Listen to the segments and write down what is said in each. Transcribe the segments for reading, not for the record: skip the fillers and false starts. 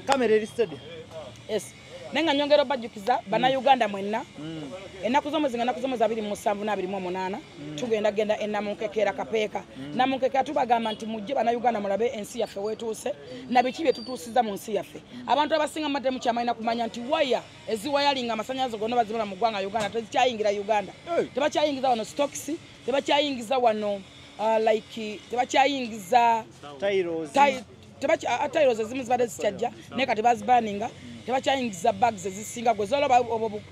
Kamera eri steady. Yes. Nenga nyongero bajjukiza bannayuganda mwenna. Ennaku z'omwezi nga ennaku z'omwezi 27 na 28 tugenda genda enamunkekera Kapeeka. Namunkekera tubagamba nti mujje bannayuganda mulabe ensi yaffe weetuuse na biki bye tutuusiza mu nsi yaffe. Abantu abasinga mmadde mukyamalina kumanya nti waya eziwayalinga amasannyalaze gonna bazibula mu ggwanga Uganda tezikyayingira Uganda. Tebakyayingiza wano stocks, tebakyayingiza wano like tebakyayingiza tiles. Tiles ezimu zibadde zikyajja naye kati bazibaninga. Tebakyayingiza bags ezisinga gwe zolaba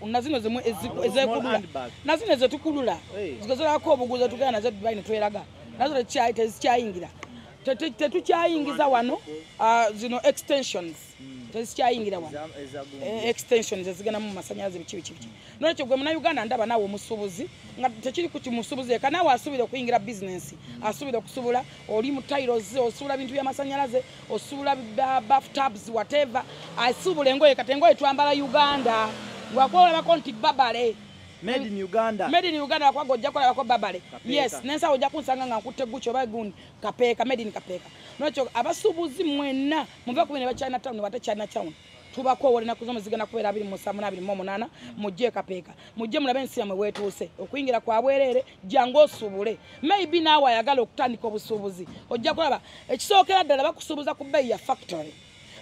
nazino zimu ezekulula nazino ezetukulula zigozolako obuguzi tugenda nazo Dubai ne tweraga nazo tezikyayingira tetukyayingiza wano zino extensions tezikyayingira wano extensions ezigenda mu masannyalaze biki biki biki. Nolwekyo gwe munnayuganda ndaba naawe omusuubuzi nga tekiri ku kimusuubuzi eka naawe asuubira okuyingira bizinensi asuubira okusubula oli mu tiles osuubula bintu by'amasannyalaze osuubula bathtubs whatever asuubula engoye kati engoye twambala Uganda ngwakolabako nti babale Made in Uganda. Made in Uganda kwa gojja kolabako babale. Yes, nensa ojja kunsanga nga nkutte Gucci oba gundi Kapeeka made in Kapeeka. Nolwekyo abasuubuzi mwenna muve ku bino ba China Town bate China Town. Tubako wali nakuzo muzigana kubeera 27 na 28 mujje Kapeeka. Mujje mulabe ensi yammwe weetuuse. Okuyingira kwa bwereere jangu osuubule. Maybe naawe ayagala okutandika obusuubuzi. Ojja kulaba ekisookera ddala bakusuubuza ku bbeeyi ya factory.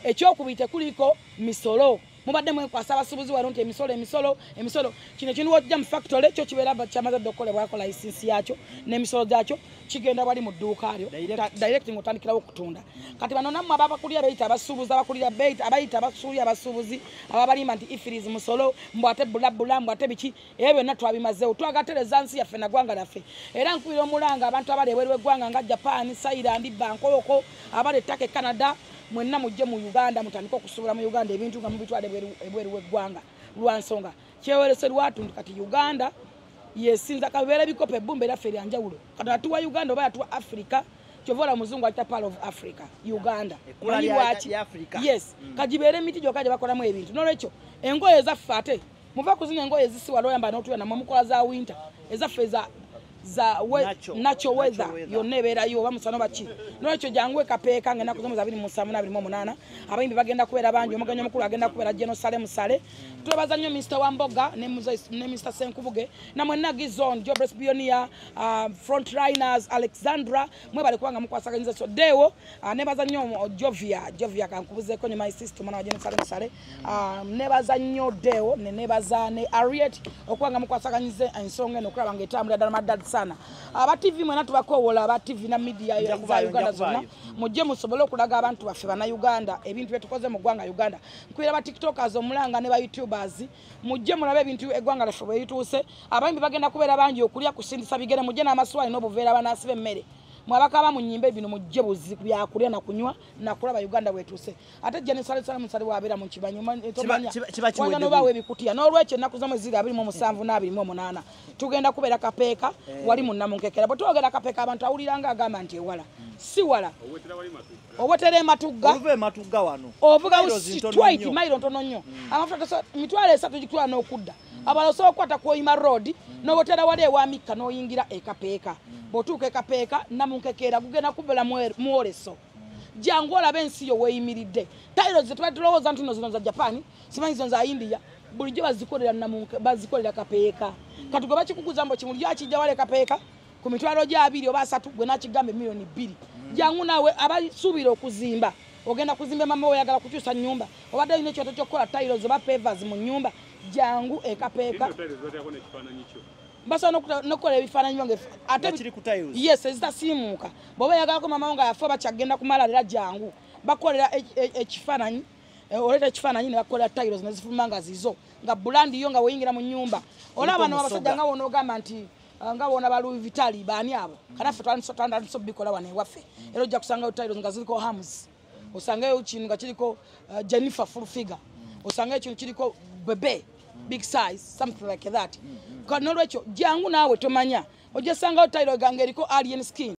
Ekyokubiri tekuliko misolo. Mubadde mwekwasa abasuubuzi wano nti emisolo emisolo emisolo kino ekintu wojja mu factory kyo kibeera kyamaze dda okukolebwako license yakyo n'emisolo gyakyo kigenda wali mu dduuka lyo direct ng'otandikirawo okutunda. Kati bano nammwe ababakulira beyita abasuubuzi abakulira beyita abayita abasuubuli abasuubuzi ababalimba nti ifirizi musolo mbu ate bulabula mbu ate biki ebyo byonna twabimazeewo twagatereza nsi yaffe na ggwanga lyaffe. Era nkubira omulanga abantu abali ebweru w'eggwanga nga Japan, Thailand, Bangkok, abali e Turkey, Canada mwenna mujje mu Uganda mutandike okusuubula mu Uganda ebintu nga mubitwala ebweru w'eggwanga lwa nsonga kyewerese lwatu nti kati Uganda yesinza kabeera ebikopo ebbumba era ffe lya njawulo. Kati atuwa Uganda oba yatuwa Africa kyova olaba omuzungu ayita Pearl of Africa Uganda. Omanyi lwaki? Yes, kagibeere emiti gyokka gye bakolamu ebintu. N'olwekyo engoye ezaffe ate muva ku zino engoye ezisiwa oyambala n'otuula nammwe mukola za winter ezaffe za natural weather yonna ebeerayo oba musana oba ki. N'olwekyo jangu e Kapeeka ng'ennaku z'omwezi 27 na 28 abayimbi bagenda kubeera bangi omugenyi omukulu agenda kubeera General Saleh Saleh. Twebaza nnyo Mr. Wamboga ne Mr. Senkubuge na mwenna Gizon, Jobless Billionaire, Frontliners, Alexandra mwebale kubanga mukwasaganyiza so dewo. Nebaza nnyo Jovia kankubuzeeko ne my sister mwana wa General Saleh Saleh. Nebaza nnyo Deo ne nebaza ne Ariet okubanga mukwasaganyize ensonga eno okulaba ng'etambulira ddala maddala sana. Aba TV mwena tubakowola aba TV na media ya Uganda zonna mujje musobole okulaga abantu baffe bannayuganda ebintu bye tukoze mu ggwanga Uganda. Nkwira ba TikTokers omulanga ne ba YouTubers mujje mulabe ebintu eggwanga lyaffe bwe lituuse. Abayimbi bagenda kubeera bangi okulya kusindisa bigere mujje n'amaswali n'obuveera banaasiba emmere. Mwabakaba mu nnyimba bino mujje buzi byakulya na kunywa na kulaba Uganda bwetuuse. Ate General Saleh Saleh wabeera mu kibanyi tomanya wanda n'obaawo ebikutiya. N'olwekyo ennaku z'omwezi 27 na 28 tugenda kubeera Kapeeka wali mu Namunkekera. Bwe twogera Kapeeka abantu awulira nga agamba nti ewala si wala. Owetera Matugga. Oluva e Matugga wano. Ovuga twite mailo ntono nnyo. Amafuta 3,000 gitwala n'okudda. Abalala osobola okukwata ku Oyima Road n'owetera wali ewa Mikka n'oyingira e Kapeeka. Bw'otuuka e Kapeeka Namunkekera gugenda kubeera mwoleso. Jangu olabe ensi yo weeyimiridde. Tiles ze tubadde tulowooza nti nno zino za Japan, simanyi zino za India, bulijjo bazikolera Kapeeka. Kati gwe bakikuguza mbu kimuli akijja wali e Kapeeka ku mitwalo gya 2 oba 3 gwe n'akigamba 2 million. Jangu naawe abasuubira okuzimba ogenda kuzimba mama oyagala kukyusa nnyumba obadde olina ekyoto ky'okukola tiles oba pavers mu nnyumba jangu e Kapeeka. Basobola n'okukola ebifaananyi byange ate yes ezitasiimuuka. Bw'oba oyagalako mama nga yafa bakyagenda kumala era jangu bakolera ekifaananyi oleeta ekifaananyi ne bakolera tiles ne zifuluma nga zizo nga bulandi yo nga weeyingira mu nnyumba. Olaba bano abasajja nga wonoogamba nti nga wona ba Louis Vitali baani abo kanaffe twandise obikola wano ewaffe era ojja kusangayo tiles nga ziriko Hams, osangayo kintu nga kiriko Jennifer full figure, osangayo kintu kiriko Bebe big size something like that. Nolwekyo jangu naawe tomanya ojja sangayo tile gange eriko alien skin.